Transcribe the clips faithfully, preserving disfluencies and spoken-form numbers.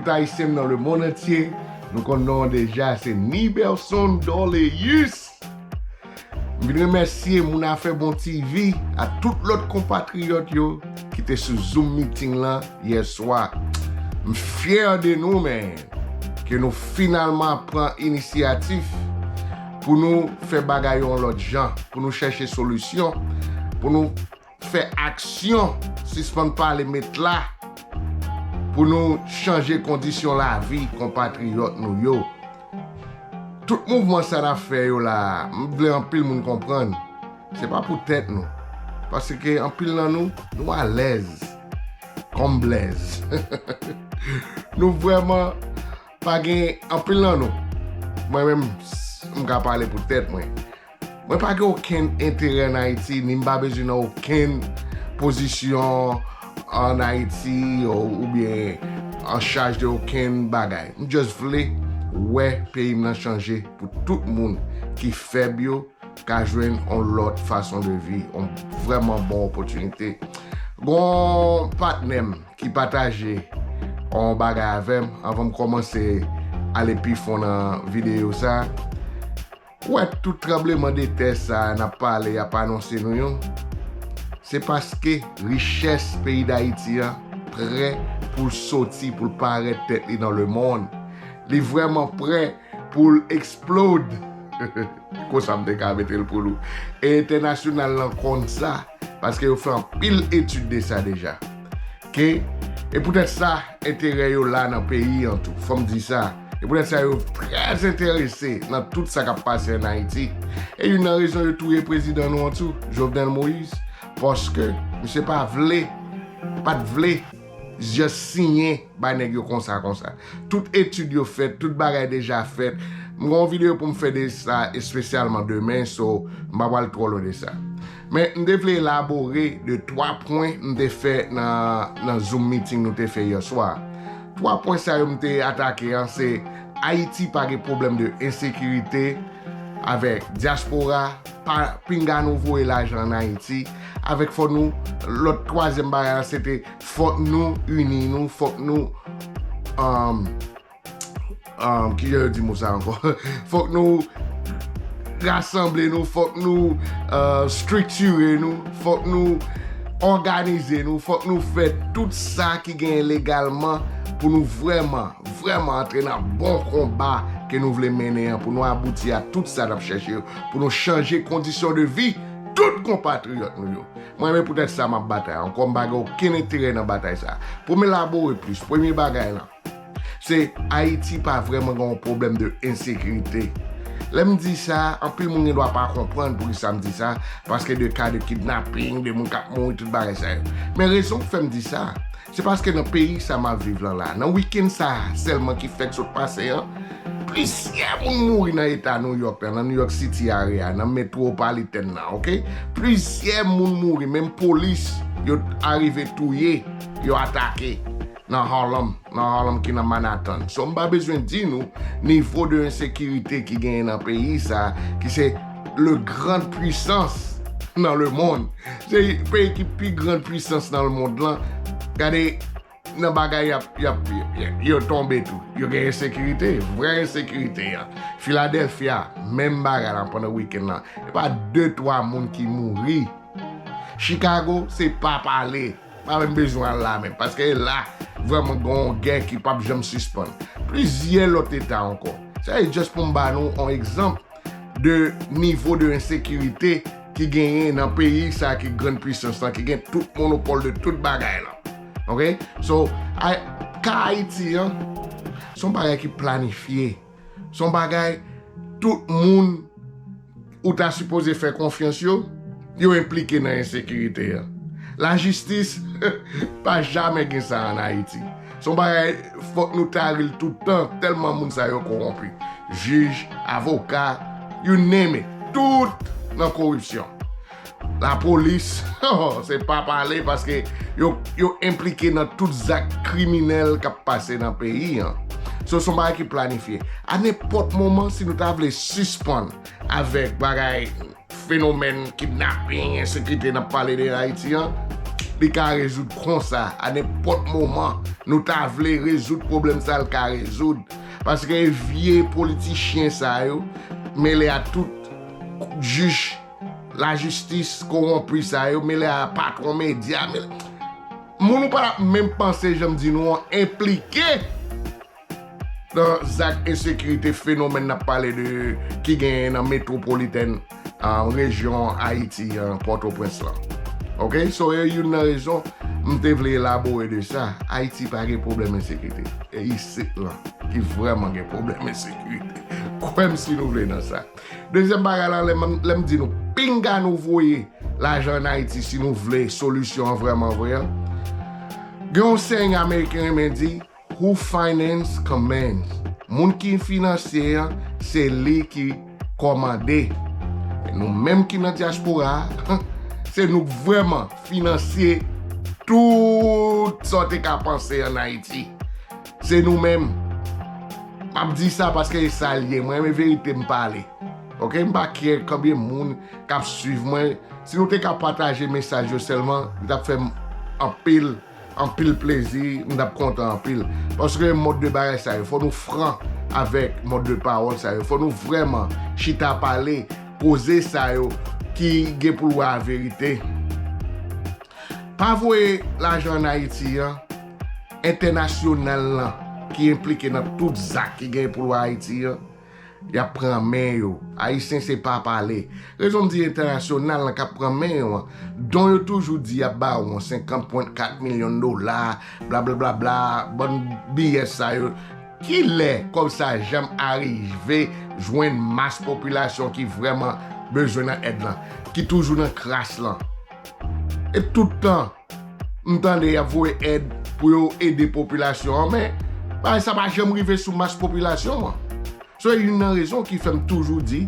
tout Ayisyen nan lemonn antye. Nou konn non an deja, se Niberson Dorleus. M vin remèsye Moun Afè Bon T V ak tout lòt konpatriyòt yo ki te sou Zoom meeting lan yè swa. M fyè de nou, men, ke nou finalman pran inisyatif pou nou fè bagay yo yon lòt jan, pou nou chèche solisyon, pou nou fè aksyon, sispann pale met la, pou nou chanje kondisyon lavi konpatriyòt nou yo. Tout mouvman sa n ap fè yo la, m vle anpil moun konprann, se pa pou tèt nou. Paske anpil nan nou, nou alèz. Kòm blèz. Nou vrèman pa gen anpil nan nou. Mwen menm, m ka pale pou tèt mwen. Mwen pa gen okenn enterè an Ayiti, ni m pa bezwen nan okenn pozisyon an Ayiti, ou, oubyen an chaj de okenn bagay. M just vle wè peyi m nan chanje pou tout moun ki fèb yo ka jwenn yon lòt fason de vi, yon vrèman bon opòtinite. Gon patnè m ki pataje yon bagay avè m anvan m kòmanse ale pi fon nan videyo sa. Ou wè tout tranbleman de tè sa a n ap pale, y ap anonse nou yo, se paske richès peyi Dayiti an prè pou l soti, pou l parèt tèt li nan lemonn. Li vrèman prè pou l explode. Konsa m te ka mete l pou nou. E entènasyonal lan konn sa, paske yo fè anpil etid de sa deja. Ke, e poutèt sa, enterè yo la nan peyi an tou. Fò m di sa. E poutèt sa, yo trè enterese nan tout sa k ap pase an Ayiti. E youn nan rezon yo touye prezidan nou an tou, Jovenel Moïse, paske misye pa vle, pa t vle, just siyen bay nèg yo konsa, konsa. Tout etid yo fèt, tout bagay deja fèt. M gen yon videyo pou m fè de sa espesyalman demen, so m pa pral twò lwen de sa. Men m te vle elabore de twa pwen m te fè nan, nan Zoom meeting nou te fè yè swa. Twa pwen sa yo m te atake an, se Ayiti pa gen pwoblèm de ensekirite avèk dyaspora, pa pinga nou voye lajan an Ayiti, avèk fò nou, lòt twazyèm bagay la, se te fòk nou ini nou, fòk nou, um, um, ki jan yo di mo sa ankò? Fòk nou rasanble nou, fòk nou, uh, estriktire nou, fòk nou òganize nou, fòk nou fè tout sa ki genyen legalman pou nou vrèman, vrèman antre nan bon konba ke nou vle mennen an, pou nou abouti a tout sa n ap chèche yo, pou nou chanje kondisyon de vi tout konpatriyòt nou yo. Mwen menm poutèt sa m ap batay ankò, m pa gen okenn enterè nan batay sa. Pou m elabore plis, premye bagay lan, se Ayiti pa vrèman gen yon pwoblèm de ensekirite. Lè m di sa, anpil moun gen dwa pa konprann poukisa m di sa, paske de ka de kidnaping, de moun k ap mouri, tout bagay sa yo. Men rezon k fè m di sa, se paske nan peyi sa m ap viv lan la, nan wikenn sa sèlman ki fèk sot pase an, plizyè moun mouri nan eta New York lan, nan New York City area, nan metwopolitèn nan, oke? Plizyè moun mouri, menm polis, yo arive touye, yo atake nan Harlem, nan Harlem ki nan Manhattan. So, m pa bezwen di nou nivo de ensekirite ki genyen nan peyi sa, ki se le grand puissance nan le monde. Se peyi ki pi grand puissance nan le monde lan. Gade nan bagay y ap, y ap, y ap, yo tonbe tou. Yo gen ensekirite, vrè ensekirite an. Philadelphia, menm bagay la pandan wikenn lan. E pa de twa moun ki mouri. Chicago, se pa pale. Pa menm bezwen al la menm, paske la, vrèman gen yon gè ki p ap janm sispann. Plizyè lòt eta ankò. Sa e just pou m ba nou yon egzanp de nivo de ensekirite ki genyen nan peyi sa ki grann pwisans lan, ki gen tout monopòl de tout bagay lan. Oke? So, a, ka Ayiti an, se yon bagay ki planifye. Se yon bagay tout moun ou ta sipoze fè konfyans yo, yo enplike nan ensekirite an. Lajistis, pa jamè gen sa an Ayiti. Se yon bagay, fòk nou tari l tout tan, tèlman moun sa yo kowonpi. Jij, avoka, you name it, tout nan koripsyon. Lapolis, se pa pale, paske yo, yo enplike nan tout zak kriminèl k ap pase nan peyi an. So, se yon bagay ki planifye. A nenpòt moman, si nou ta vle sispann avèk bagay fenomèn kidnaping, ensekirite n ap pale de Ayiti an, li ka rezoud konsa, a nenpòt moman. Nou ta vle rezoud pwoblèm sa, l ka rezoud. Paske vye politichyen sa yo, mele a tout jij lajistis kowonpi sa yo, mele a patwon medya, mele... Moun ou pa t ap menm panse, jan m di nou an, enplike nan zak ensekirite, fenomèn n ap pale de, ki genyen nan metwopolitèn, ah, rejyon Ayiti an, Pòtoprens lan. Oke? So, e youn nan rezon m te vle elabore de sa. Ayiti pa gen pwoblèm ensekirite. E isit lan ki vrèman gen pwoblèm ensekirite. Kwè m si nou vle nan sa. Dezyèm bagay la, lè m, lè m di nou, pinga nou voye lajan ann Ayiti si nou vle solisyon an vrèman vre an. Gen yon saying ameriken renmen di, "Who finance commands." Moun ki finansye an, se li ki kòmande. E nou menm ki nan dyaspora a, se nou k vrèman finansye tout sa w te ka panse ann Ayiti. Se nou menm. M ap di sa paske e sa l ye. Mwen renmen verite m pale. Oke? M pa kè konbyen moun k ap swiv mwen. Si nou te ka pataje mesaj yo sèlman, li t ap fè m anpil, anpil plezi, m t ap kontan anpil. Paske mòd de bagay sa yo, fò nou fran avèk mòd de pawòl sa yo. Fò nou vrèman chita pale koze sa yo ki gen pou l wè a verite. Pa voye lajan ann Ayiti an, entènasyonal lan ki enplike nan tout zak ki gen pou l wè Ayiti an, y ap pran men yo. Ayisyen se pa pale. Rezon m di entènasyonal lan k ap pran men yo an, don yo toujou di y ap ba ou an senkant pwen kat milyon dola, blablabla, bann B S sa yo. Kilè kòb sa janm arive jwenn mas popilasyon ki vrèman bezwen nan èd lan, ki toujou nan kras lan? E tout tan, m tande y ap voye èd pou yo ede popilasyon an, men bagay sa pa janm rive sou mas popilasyon an. So, e youn nan rezon ki fè m toujou di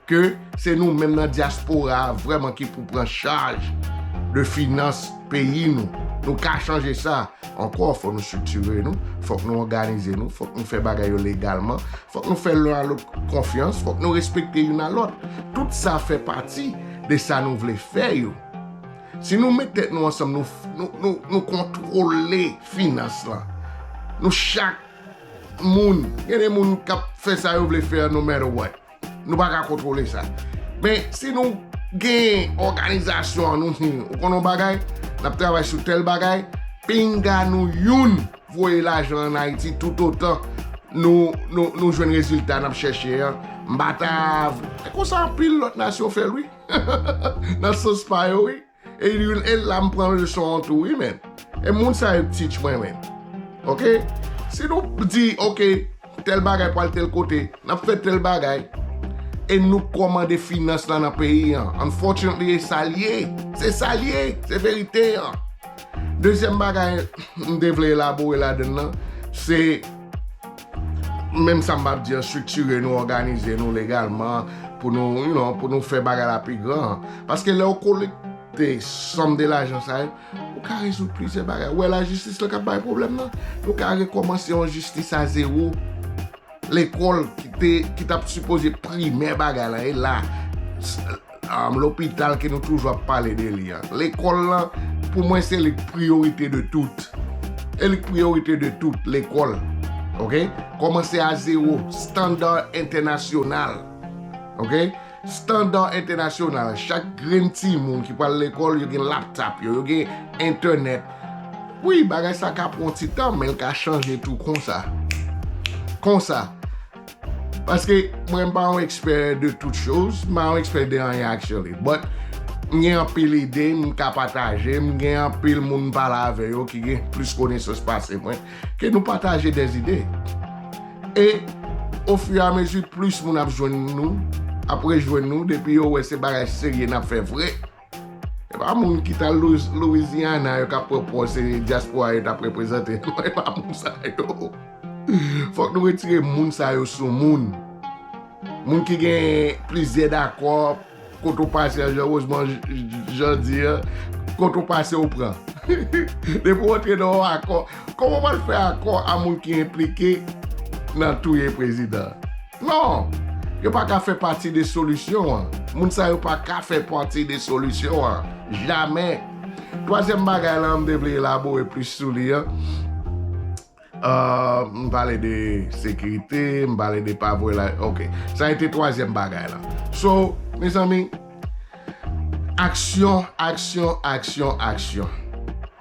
ke se nou menm nan dyaspora a vrèman ki pou pran chaj de finans peyi nou. Nou ka chanje sa. Ankò, fò nou estriktire nou, fòk nou òganize nou, fòk nou fè bagay yo legalman, fòk nou fè youn a lòt konfyans, fòk nou respekte youn a lòt. Tout sa fè pati de sa nou vle fè yo. Si nou met tèt nou ansanm, nou, nou, nou, nou kontwole finans lan. Nou chak moun, gen de moun k ap fè sa yo vle fè an no matter what. Nou pa ka kontwole sa. Men, si nou gen òganizasyon an, nou di, ou konn yon bagay, n ap travay sou tèl bagay, pinga nou youn voye lajan ann Ayiti toutotan nou, nou, nou jwenn rezilta n ap chèche an. M pa ta, e konsa anpil lòt nasyon fè l, wi. Nan sans pa yo, wi. E, e la m pran leson an tou, wi, men. E moun sa yo teach mwen, men. Oke? Si nou di, oke, tèl bagay pral tèl kote, n ap fè tèl bagay, e nou kòmande finans lan nan peyi an. Unfortunately, e sa l ye. Se sa l ye. Se verite an. Dezyèm bagay m te vle elabore ladann nan, se menm sa m ap di an, estriktire nou, òganize nou legalman pou nou, you know, pou nou fè bagay la pi gran. Paske lè w kolekte sòm de lajan sa yo, ou ka rezoud plizyè bagay. Ou wè lajistis lan k ap bay pwoblèm nan? Nou ka rekòmanse yon jistis a zewo. Lekòl ki te, ki t ap sipoze primè bagay lan, e la, s-, um, lopital ke nou toujou ap pale de li an. Lekòl lan, pou mwen, se li k priyorite de tout. E li k priyorite de tout, lekòl. Oke? Kòmanse a zewo, estanda entènasyonal. Oke? Estanda entènasyonal. Chak grenn timoun ki pral lekòl, yo gen laptop yo, yo gen entènèt. Wi, bagay sa ka pran ti tan, men l ka chanje tou konsa. Konsa. Paske mwen, m pa yon ekspè de tout choz, m pa yon ekspè de anyen, actually. But, m gen anpil ide, m ka pataje, m gen anpil moun m pale avè yo ki gen plis konesans pase mwen, ke nou pataje dèzide. E, ofiramezi, plis moun ap jwenn nou, ap rejwenn nou, depi yo wè se bagay serye n ap fè vre. E pa moun ki t al Louis-, Louisiana yo k ap pran pòz, se dyaspora yo t ap reprezante. Non, e pa moun sa yo. Fòk nou retire moun sa yo sou moun. Moun ki gen plizyè dakò, kote w pase an, jan Rosemond j-, j-, jan di an, kote w pase w pran. Depi w antre nan yon akò, kòman w pral fè akò a moun ki enplike nan touye prezidan? Non! Yo pa ka fè pati de solisyon an. Moun sa yo pa ka fè pati de solisyon an. Jamè. Twazyèm bagay la, m te vle elabore plis sou li an. Uh, m pale de sekirite, m pale de pa voye la. Ok. Sa a ete twazyèm bagay la. So, mezanmi, aksyon, aksyon, aksyon, aksyon.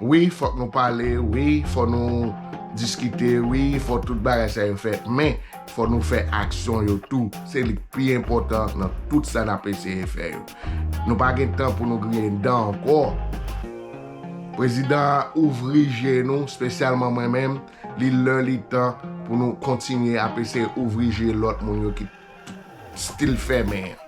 Wi, fòk nou pale, wi, fòk nou diskite, wi, fòk tout bagay sa yo fèt. Men, fòk nou fè aksyon yo tou. Se li k pi enpòtan nan tout sa n ap eseye fè yo. Nou pa gen tan pou nou griyen dan ankò. Prezidan an ouvri je nou, espesyalman mwen menm, li lè li tan pou nou kontinye ap eseye ouvri je lòt moun yo ki still fèmen an.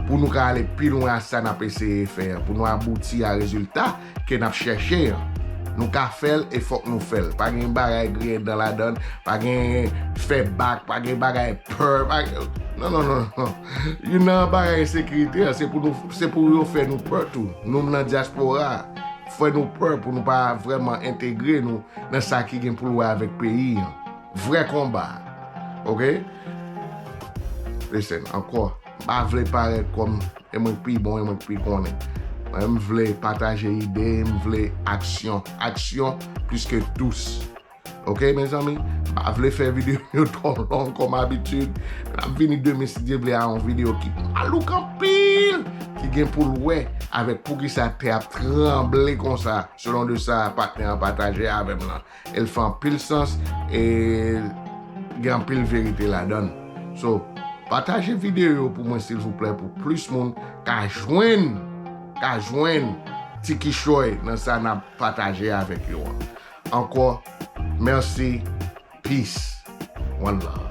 Pou nou ka ale pi lwen a sa n ap eseye fè an, pou nou abouti a rezilta ke n ap chèche an. Nou ka fè l e fòk nou fè l. Pa gen bagay griyen dan ladan l, pa gen fè bak, pa gen bagay pè, pa gen, non, non, non, non. Youn nan bagay ensekirite an, se pou nou, se pou yo fè nou pè tou. Nou nan dyaspora, fè nou pè pou nou pa vrèman entegre nou nan sa ki gen pou l wè avèk peyi an. Vrè konba. Ok? Listen, ankò, m pa vle parèt kòm e mwen k pi bon, e mwen k pi konnen. Mwen, m vle pataje ide, m vle aksyon. Aksyon plis ke dous. Ok, mezanmi? M pa vle fè videyo yo twò long kòm abitid. N ap vini demen, si Dye vle, a yon videyo ki malouk anpil, ki gen pou l wè avèk poukisa tè ap tranble konsa, selon de sa patnè an pataje avè m lan. E l fè anpil sans e gen anpil verite ladan l. So, pataje videyo yo pou mwen, silvouplè, pou plis moun ka jwenn, ka jwenn ti kichòy nan sa n ap pataje avèk yo an. Ankò, mèsi. Peace. One love.